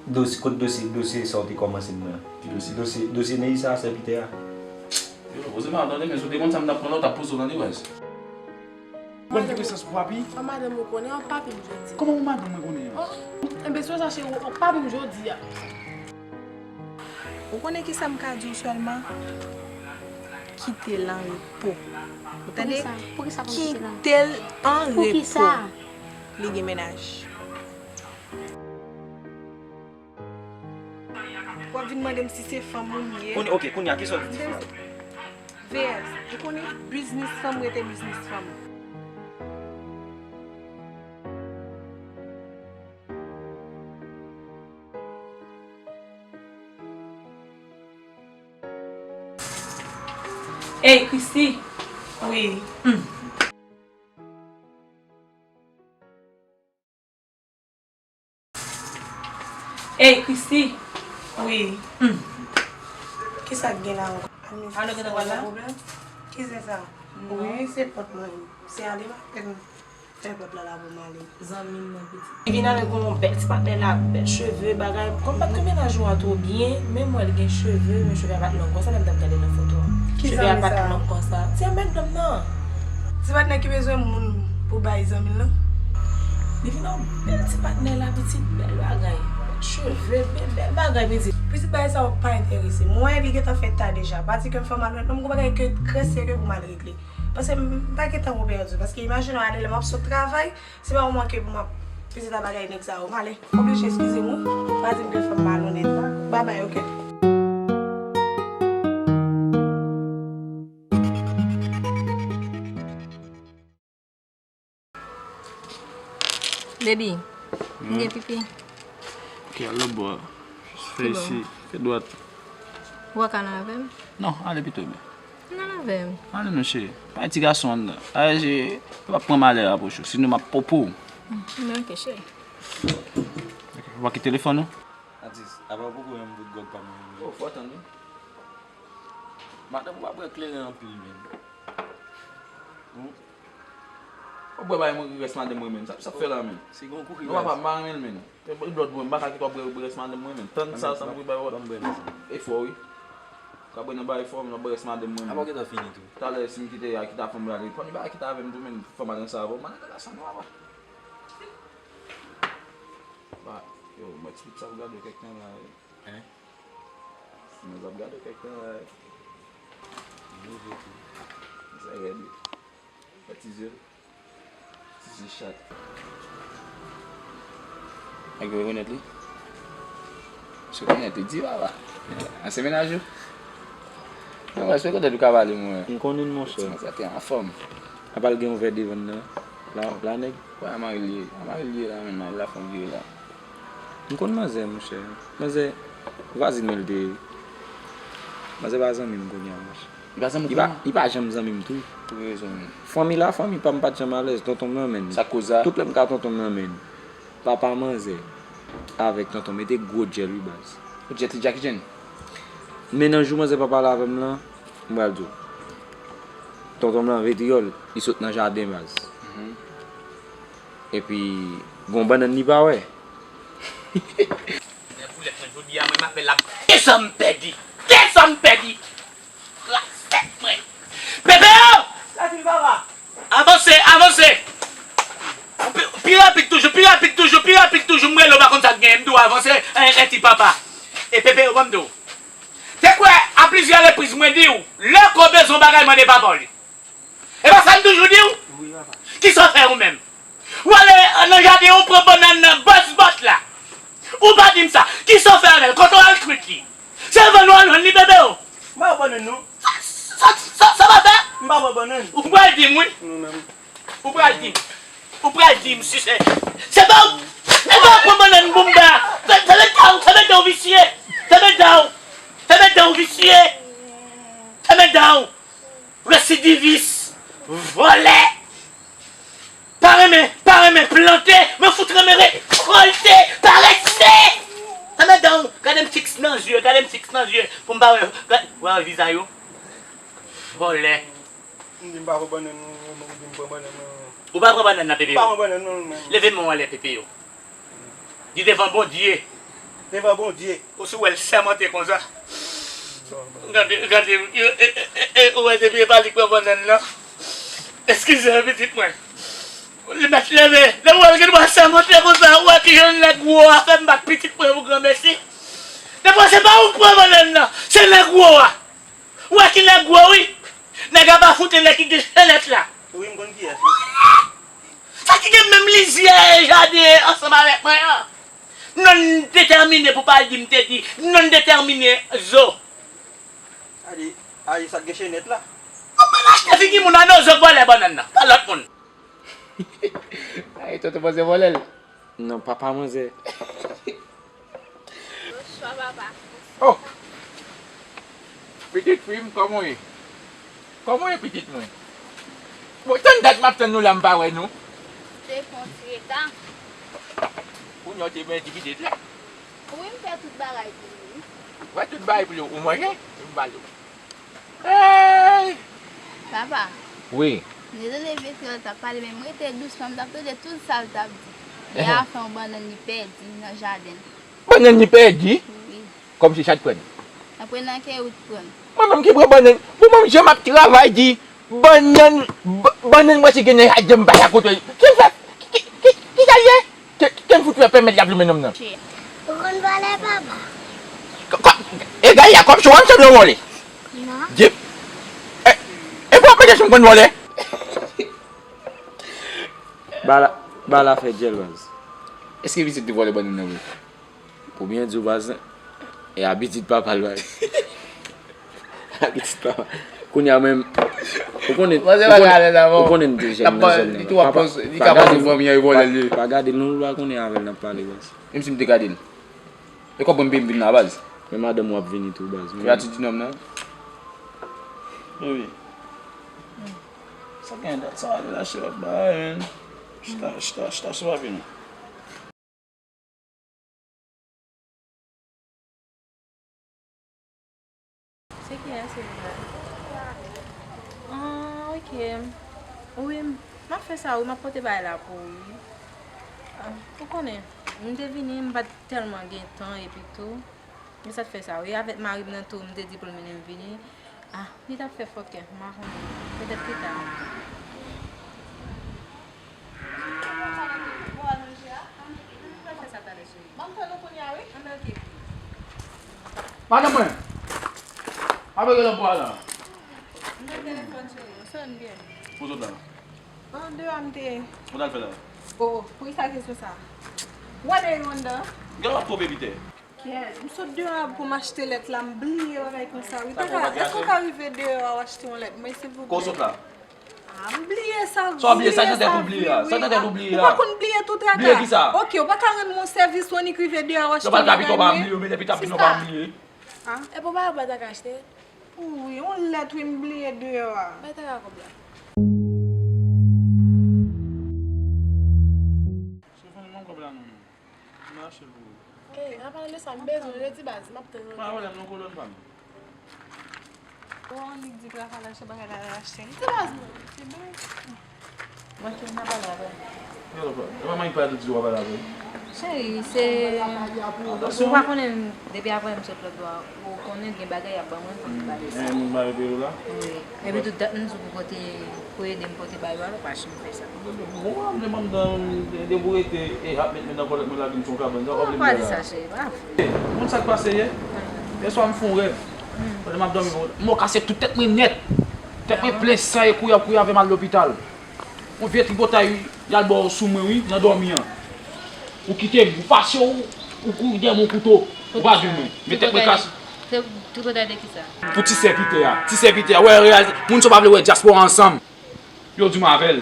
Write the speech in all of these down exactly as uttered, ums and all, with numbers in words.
Dosye, kot dosye, dosye sa w te kòmanse m nan? Ki dosye? Dosye, dosye Neïsa a, sè Pitè a. Yo, poze m a tande, men si w te konn sa m t ap pran la, w t ap poze w nan Newès. Mwen gen presans pou papi. An madanm ou konnen, an papi m jodi a. Kòman yon madanm mwen konnen an? Oh, enben, si w sa cheri, w papi m jodi a. Ou konnen kisa m ka di w sèlman? Kite l an repo. Ou tande? Poukisa? Poukisa pou m kite l an? Kite l an repo. Poukisa? Li gen mennaj. W ap vin mande m si se fanm ou m ye. Kounye, ok, kounye a, kisa w di fanm? V S, ou konnen biznis fanm rete biznis fanm. Ey, Christy! Wi. Hmm. Ey, Christy! Wi. Hmm. Kisa k gen la ankò? Alo, gentan pral la? Ki zen sa? Non. Wi, se pòt mwen. Se ale m apèn fè pòt la la pou m ale. Zanmi m nan pitit. Li vin avèk yon bèl ti patnè la, bèl cheve, bagay. Kòm pa t konn mennaj ou a twò byen, men m wè l gen cheve, men cheve a pa t long konsa lè m t ap gade nan foto a. Ki zanmi sa? Cheve a pa t long konsa. Se yon bèl nonm nan. Ti patnè ki bezwen moun pou bay zanmi l lan. Li vin yon bèl ti patnè la, pitit, bèl bagay. Cheve, bèl, bèl bagay, pitit. Pitit, bagay sa yo pa enterese m. Mwen, li gentan fè ta deja. Pati ke m fè mal wè, non, m gon bagay ke trè serye pou m al regle. Paske m pa gen tan pou pèdi. Paske imajine w ale lè m ap sot travay, se pa ou manke pou m ap pitit a bagay nèg sa yo. M ale. Oblije, eskize m wi. Pa di m ke fè m malonèt la. Babay, oke? Baby, m gen pipi. Ok, al lòt bò a. Fè isi, fè dwat. Ou pa ka nan avè m? Non, ale pito, men. Nan avè m. Ale non, cheri. Pa gen ti gason anndan. Ale, cheri, yo p ap pran malè a pou ou. Sinon, m ap popo w. Hmm, men ok, cheri. Ok, ou pa kite telefòn ou? Atis, apa w poko janm bout gwòg pa mwen menm? Oh, fò tann wi. Madanm ou pa bwè kleren anpil, men. Hmm? W ap bwè bay mwen rès madanm mwen, men. Sa, sa w ap fè la, men? Se gon kou ki... Non, papa, m pa renmen l, men. Lòt mwen, m pa ka kite w ap bwè rès madanm mwen, men. Tann sa, sa m ap bwè bay wòt. Ban m bwè nan sa. E fò, wi. Ka bwè nan bagay fò, men w ap bwè rès madanm mwen, men. Apa w gentan fini tou? Talè, si m kite a, kite a fanm la, li pran li pa kite avè m tou, men. Fanm madanm sa, bon, madanm la sa, non, papa. Ba, yo, mwen ti sa pou gade kèk tan la, wi. Hein? Mwen ap gade kèk tan la, wi. Nouvo tou. Sa rèd, wi. Fè ti zye. Ti zye chat. Nèg yo rekonèt li? Si w rekonèt li, di papa. An se mennaj ou? Non, mwen se rekonèt ou ka pale mwen. M konnen l, monchè. Ti manzè te anfòm. Apa l gen yon vè devan l nan? La, la nèg? Wè, a mari l ye. A mari l ye la, menm mari l la fè yon vire la. M konn manzè, monchè. Manzè, vwazin mwen l te ye. Manzè pa zanmi m kounye a, monchè. Li pa zanmi w kounye a? Li pa, li pa janm zanmi m tou. Pou ki rezon menm? Fanmi la, fanmi pa m pa t janm alèz. Tonton m nan men l. Sa k koz sa? Tout lè m ka tonton m nan men l. Papa manzè avèk tonton mete gwo djèl wi baz. Gwo djèl ti Jackie Chan. Men nan jou manzè pa pale avè m lan, m pral di w. Tonton m lan vetriyòl, li sot nan jaden baz. Mhm. Epi, gon bannann li pa wè. Men boulèt mwen, jodi a, mwen, m ap fè lab. Kisa m pèdi? Kisa m pèdi? Kras tèt mwen. Pepe o! Sa di papa? Avanse, avanse! Pi, pi rapid toujou, pi rapid toujou, pi rapid toujou. M rele w, pa konn sa k genyen. M di w avanse, en, en ti papa. E Pepe o, ban m di w. Te kwè, a plizyè repriz, mwen di w, lè kò bezwen yon bagay, mande papa w li. E pa sa m toujou di w? Wi, papa. Kisa w fè ou menm? Ou ale nan jaden, ou pran bannann nan bòs bòt la. Ou pa di m sa. Kisa w fè avè l? Kote w al kwit li? Se vann ou al vann li, Pepe o? M pa pran bannann, non. Sa, sa, sa, sa pa fè? M pa pran bannann. Ou pral di m, wi. Non, menm. Ou pral di m. Ou pral di m si se, se pa w, se pa w pran bannann pou m ba. Fè, fèmen dan w, fèmen dan w visye. Fèmen dan w. Fèmen dan w visye. Fèmen dan w. Residivis, vòlè, pa renmen, pa renmen plante, men fout renmen rekòlte, parese! Tande dan w, gade m fiks nan zye, gade m fiks nan zye, pou m pa wè, gad, wè vizaj ou, vòlè. M di m pa pran bannann, ou di m pran bannann, non. Ou pa pran bannann nan, Pepe o? M pa pran bannann, non, men. Leve men w anlè, Pepe o. Di devan Bondye. Devan Bondye. Ou si w wè l sèmante konsa. Gade, gade, e, e, e, e, ou wè depi e pa li k pran bannann nan. Eskize m, pitit mwen. Li mèt leve. Lè w wè l gen dwa sèmante konsa, ou wè ki jan nèg wo a fè m bat pitit mwen pou granmesi. Depi se pa ou k pran bannann nan, se nèg wo a. Ou wè ki nèg wo, wi. Nèg a bafoute nèg ki gen chenèt la. Wi, m konn kiyès, wi. Sa ki gen menm lizyè e jaden ansanm avèk mwen an. Non detèmine pou pa di m te di, non detèmine zo. Adi, adi, sa k gen chenèt la. Ou pa achte figi moun an non, zo k vòlè bannann nan, pa lòt moun. Ay, tonton manzè vòlè l. Non, papa manzè. Bonswa, papa. Oh! Pitit fi m, kòman w ye? Kòman w ye, pitit mwen? Bon, tann dat m ap tann nou la, m pa wè nou. Te pran ti reta. Kounye a w te byen di pitit la. Wi, m fè tout bagay pou li. Ou fè tout bagay pou li, ou manje? M ba l. Hey! Papa. Wi. M te tande vye frè w t ap pale, men m rete dousman, m t ap tande tout sa l t ap di. Ehe. Epi afen yon bannann li pèdi nan jaden. Bannann li pèdi? Wi. Kòmsi sa t pran l? Apre nan kè ou t pran l. Mwen menm ki pran bannann. Bon, mwen menm jan m ap travay di bannann, ba-, bannann mwen se gen nan jaden m pa sa kote l. Ki fè? Ki, ki, ki, ki sa l ye? Ke, ke m fout wè pèmèt l ap loumen nonm nan. Ou konn vòlè, papa? Kò-, kò-, e gay la, kòb sou an, se vle vòlè. Non. Dye. E, e pou ap mete sou m konn vòlè? Bala, bala fè djèl, baz. Èske pitit li vòlè bannann nan vre? Pou byen di w, baz, e abitid papa l, baz. Abitid papa. Kounye a menm, ou konnen, ou konnen, ou konnen m te jèn nan zòn nan. Li tou ap poze, li ka poze fanmi an, e vòlè l ye. Pa gade l non, ou pa konnen avè l n ap pale, baz. Menm si m te gade l. E kòb mwen m peye m vin la, baz. Men madanm ou ap vini tou, baz. Kreyati di nonm nan. Baby. Sa gen dat sa ale lache lòt bagay, men. Chita, chita, chita sou papi nou. Se kiyès se la? Ah, ok. Wi, m ap fè sa, wi, m ap pote bagay la pou ou, wi. Ah, ou konnen, m te vini, m pa t tèlman gen tan, epi tou, men sa t fè sa, wi, avèk mari m nan tou, m te di pou l mennen m vini. Ah, li t ap fè fòkè, m pa konnen. Petèt pita. Madanm mwen, avèk lòt bwa la. Ou sot la? An deyò a m te ye. Ou t al fè la? O, poukisa kesyon sa? Ou wè deyò anndan? Gen w ap twonpe pitè. Kè, m sot deyò a pou m achte lèt la, m bliye bagay konsa wi. Papa, èske w ka rive deyò a w achte yon lèt mwen, silvouplè? Kò w sot la? Ah, m bliye sa. Sa w bliye? Sa nan tèt ou bliye a? Sa nan tèt ou bliye a? Ou pa konn bliye tou traka. Bliye kisa? Ok, ou pa ka rann mwen sèvis ou annik rive deyò a w achte yon bagay mwen. Yo pa ka pito pa bliye, men depi t ap vin ou pa bliye. Ah. Epi w pa wè bagay ta ka achte? Wi, yon lèt wi, m bliye deyò a. Bay ta ka kòb la. Sou fon nan kòb la non. M achte l pou ou. Ey, an palan de sa, m bezwen w, redi baz, m ap tann ou. Pa pwoblèm non, kolòn pa m. Bon, annik di Rafa l achte bagay la, l achte. Li te baz mwen, li te baz. Mwen ki nan pale avè l. Yo, papa, e pa mwen ki pale di w pa pale avè l. Cheri, se, ou pa konnen depi apre m sot lòt bò a, ou konnen gen bagay y ap ban mwen pou m pale sa. Gen moun mare peye w la? Wi. Epi tout dat m di w pou pote, pou ede m pote ba yo a, ou pa janm fè sa. Bon, m te manm dan, depi w rete e ap met men nan kòlèt mwen lage m sou kabann, sa w ap vle m fè la? Ou pa di sa, cheri, pa vre. Ou konn sa k pase yè? Yèswa m fè yon rèv. Pandan m ap dòmi, m kase tout tèt mwen nèt. Tèt mwen plen san e kouyè kouyè avè m al lopital. Yon vye tripotay, y al ba w sou mwen, wi, nan dòmi an. Ou kite m, ou fache w, ou kouri dèyè m yon kouto, ou pa di mwen. Men tèt mwen kase. Tripotay de kisa? Pou ti sè Pitè a. Ti sè Pitè a, wè reyalite. Moun sa w pa vle wè dyaspora ansanm. Yo di m avè l.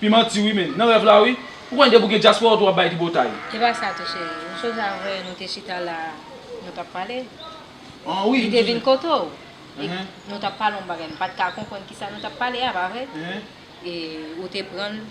Pi manti wi, men nan rèv la wi. Ou konn depi w gen dyaspora w tou w ap bay tripotay. E pa sa tou, cheri. Yon sòl sa vre, nou te chita la, nou t ap pale. An wi. Li te vin kote w. E nou t ap pale yon bagay, m pa t ka konprann kisa nou t ap pale a, pa vre? E ou te pran l,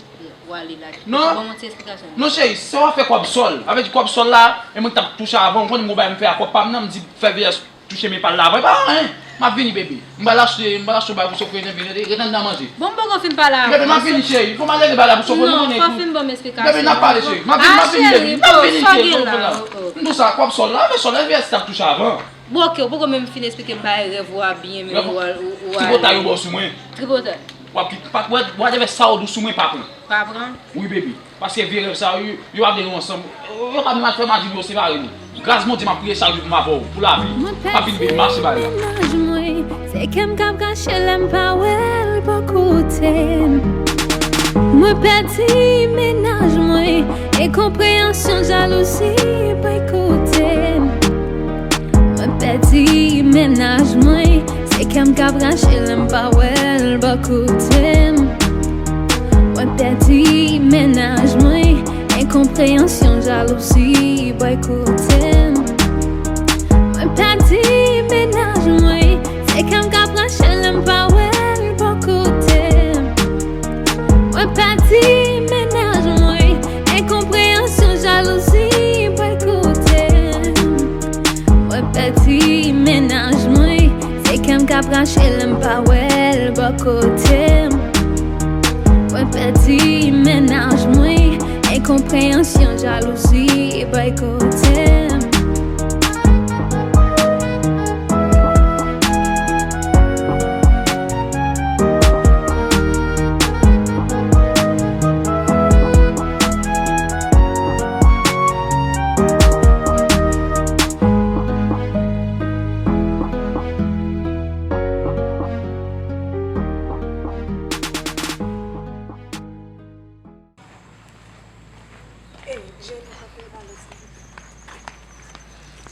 w ale la. Non. Ban m yon ti esplikasyon. Non, cheri, se w ap fè kòb sòl. Sa vle di kòb sòl la, e mwen ki t ap touche avan, ou konn m gon bagay m fè a kòb pa m nan, m di fè V S touche men pa l la, vre pa anyen. M ap vini, baby. M pral achte, m pral achte yon bagay pou Sofoni, vini, ret anndan manje. Bon, m poko fin pale avè w. Baby, m ap vini, cheri. Fò m al regle bagay la pou Sofoni, konnen. Non, fò fin ban m esplikasyonyo. Baby, n ap pale, cheri. M ap vini, m ap vini, baby. M ap vini, cheri. Fò m fè la. M di w sa, kwòp sòl la, men sòl la, vye stap touche avan. Bon, oke, ou poko menm fin esplike m bagay rèv ou a byen, men ou al, ou, ou al. Tripotay ou ba w sou mwen. Tripotay. W ap ki, pa, w a, w a devè sa w di sou mwen, pa pran. Pa pran? Wi, baby. Paske vye rèv sa yo, yo ap de nou ansanm. Yo pa menm al fè maji pou yo separe nou. Gras Bondye, m ap priye chak jou pou m avè w, pou lavi. M ap vin vin mache bay la. Mennaj mwen, se kè m k ap rache lè m pa wè l bò kote m. Mwen pèdi mennaj mwen, enkonpreyansyon, jalouzi boykote m. Mwen pèdi mennaj mwen, se kè m k ap rache lè m pa wè l bò kote m. Mwen pèdi mennaj mwen, enkonpreyansyon, jalouzi boykote m. Mwen pèdi mennaj mwen, se kè m k ap rache lè m pa wè l bò kote m. Mwen pèdi mennaj mwen, enkonpreyansyon, jalouzi boykote m. Mwen pèdi mennaj mwen, se kè m k ap rache lè m pa wè l bò kote m. Mwen pèdi mennaj mwen, enkonpreyansyon, jalouzi boykote m.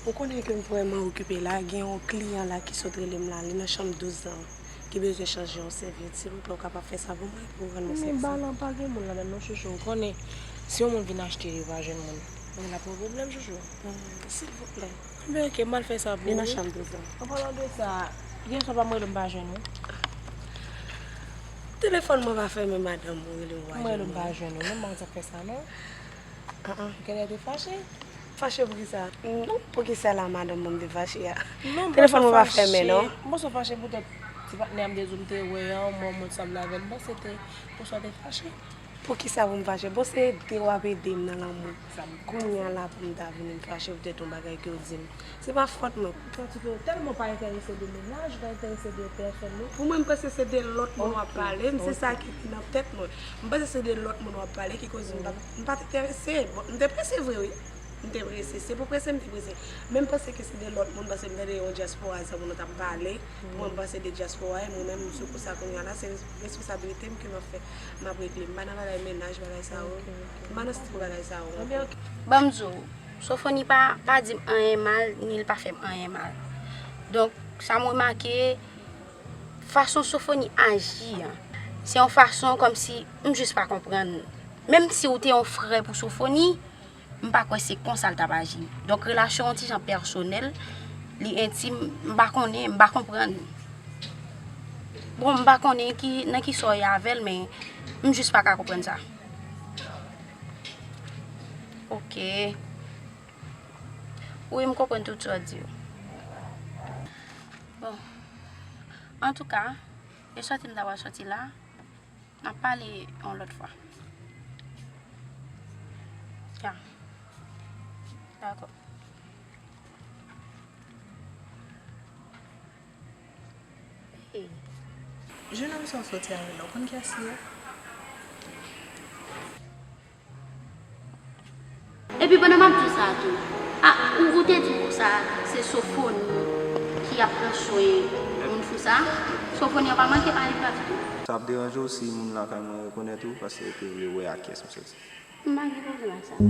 Ou konnen ke m vrèman okipe la, gen yon kliyan la ki sot rele m la, li nan chanm douz lan, ki bezwen chanje yon sèvyèt. Silvouplè, ou kapab fè sa pou mwen, pou rann mwen sèvis? Ba lan pa gen moun ladan l non, chouchou. Ou konnen, si yon moun vin achte, yo pa jwenn moun, men l ap gen pwoblèm, chouchou. Hmm, silvouplè. Enben, oke, m al fè sa pou ou. Li nan chanm douz lan. An palan de sa, yè swa pa m rele m pa jwenn ou. Telefòn mwen pa fèmen, madanm mwen rele m pa jwenn ou. M rele m pa jwenn ou, non, m pa konn sa k fè sa, non. Ah, ah. Ou genlè te fache? Fache pou kisa? Non, pou kisa la, madanm mwen, m te fache a? Non, m pa fache. Telefòn mwen pa fèmen, non. M panse w fache poutèt ti patnè a m te di w m te wè an, mwen, mwen sanble avè l. M panse te, pou sa w te fache. Poukisa pou m fache? Bon, se ede w ap ede m nan lanmou. Kounye a la pou m ta vin fache poutèt yon bagay ke w di m. Se pa fòt mwen. Paske w tèlman pa enterese de mennaj, ou pa enterese de pèsòn, non. Pou mwen, m panse se de lòt moun w ap pale. M se sa ki vin nan tèt mwen. M panse se de lòt moun w ap pale ki koz m pa, m pa t enterese. Bon, m te prese vre, wi. M te prese. Se pou prese m te prese. Men m panse ke se de lòt moun, paske m tande yon dyaspora zanmi nou t ap pale. Mwen, m panse de dyaspora, e mwen menm, m sou kou sa kounye a la, se responsabilite m ke m ap fè, m ap regle. M pa nan bagay mennaj, bagay sa yo. M pa nan stil bagay sa yo ankò. Ban m di w, Sofoni pa, pa di m anyen mal, ni l pa fè m anyen mal. Donk, sa m remake, fason Sofoni aji an, se yon fason kòmsi m jis pa konprann. Menm si w te yon frè pou Sofoni, m pa kwè se konsa l t ap aji. Donk, relasyon an ti jan pèsonèl, li entim, m pa konnen, m pa konprann. Bon, m pa konnen ki, nan ki sa w ye avè l, men m jis pa ka konprann sa. Oke. Wi, m konprann tout sa w di yo. Bon. Antouka, e sòti m ta pral sòti la. N ap pale yon lòt fwa. Ya. Dakò. Hey. Jenòm sa w sòti avè l la, ou konn kiyès li ye? Epi pandan m ap di w sa a tou, a, ou, ou te di m konsa, se Sofoni ki ap pran swen moun fou sa a? Sofoni an pa manke pale m pa ditou. Sa ap deranje w si moun lakay mwen rekonèt ou, paske yo te vle wè a kiyès m soti? M pa gen pwoblèm ak sa.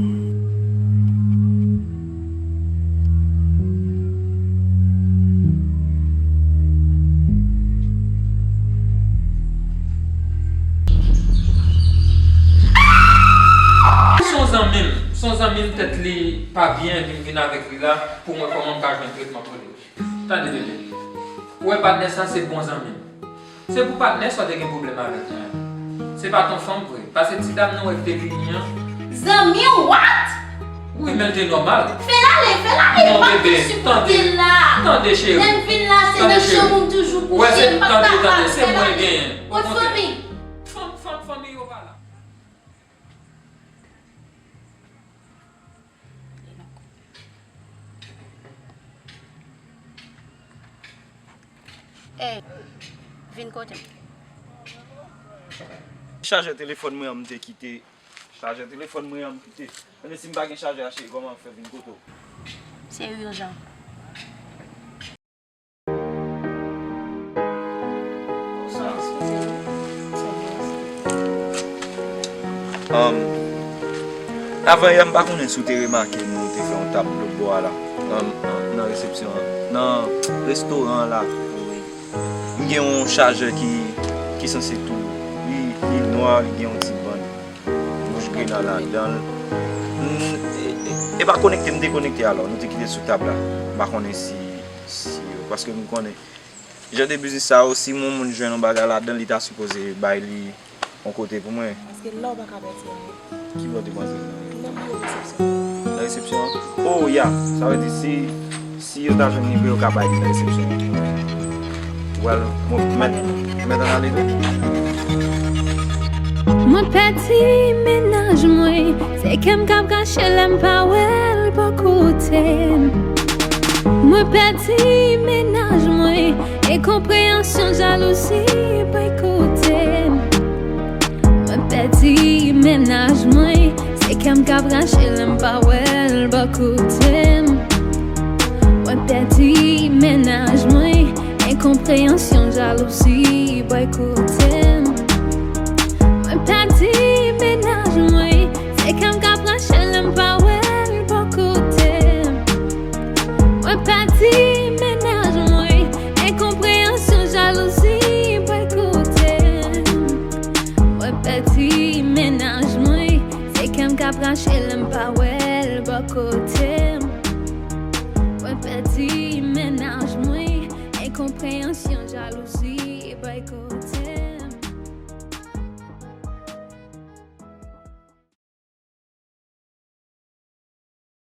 Se yon zanmi m, se yon zanmi m tèt li pa byen, epi m vin avèk li la pou m wè kòman m ka jwenn tretman pou li. Tande, bebe. Ou wè patnè sa, se bon zanmi m. Se pou patnè sa w te gen pwoblèm avèk mwen. Se pa t yon fanm vre. Paske ti dam nan w wè ki te vini an. Zanmi w, what? Wi, men l te nòmal. Fè l ale, fè l ale, m p ap ka sipòte l la. Tande, cheri. Lè m vin la, se nan chanm ou m toujou kouche, m p ap kapab, fè l ale. Ou konprann? Fanm, fanm, fanmi yo pa la. Ey, vin kote m. Chajè telefòn mwen an m te kite. Chajè telefòn mwen an m kite. Tande, si m pa gen chajè a, cheri, kòman m ap fè vin kote w? Se ijan. Um, avan yè, m pa konnen si w te remake, nou te fè yon tab lòt bò a la, nan, nan resepsyon an, nan restoran an la. M gen yon chajè ki, ki sanse tou. Li, li nwa, li gen yon ti bann wouj grenn ladan l. M, e, e, e pa konekte m te konekte alò, nou te kite l sou tab la. M pa konnen si, si, paske m konnen jan de biznis sa yo, si yon moun jwenn yon bagay ladan l, li ta sipoze bay li yon kote pou mwen. Paske la w pa ka pèdi anyen. Ki bò w te panse? Nan biro resepsyon. Nan resepsyon an? Oh, ya. Sa vle di si, si yo ta jwenn li vre, yo ka bay li nan resepsyon an. Well, mwen, mèt, mèt ann ale wi. Mwen pèdi mennaj mwen, se kè m k ap rache lè m pa wè l bò kote m. Mwen pèdi mennaj mwen, enkonpreyansyon, jalouzi boykote m. Mwen pèdi mennaj mwen, se kè m k ap rache lè m pa wè l bò kote m. Mwen pèdi mennaj mwen, enkonpreyansyon, jalouzi boykote m. Mwen pèdi mennaj mwen, se kè m k ap rache lè m pa wè l bò kote m. Mwen pèdi mennaj mwen, enkonpreyansyon, jalouzi boykote m. Mwen pèdi mennaj mwen, se kè m k ap rache lè m pa wè l bò kote m. Mwen pèdi mennaj mwen, enkonpreyansyon, jalouzi boykote m.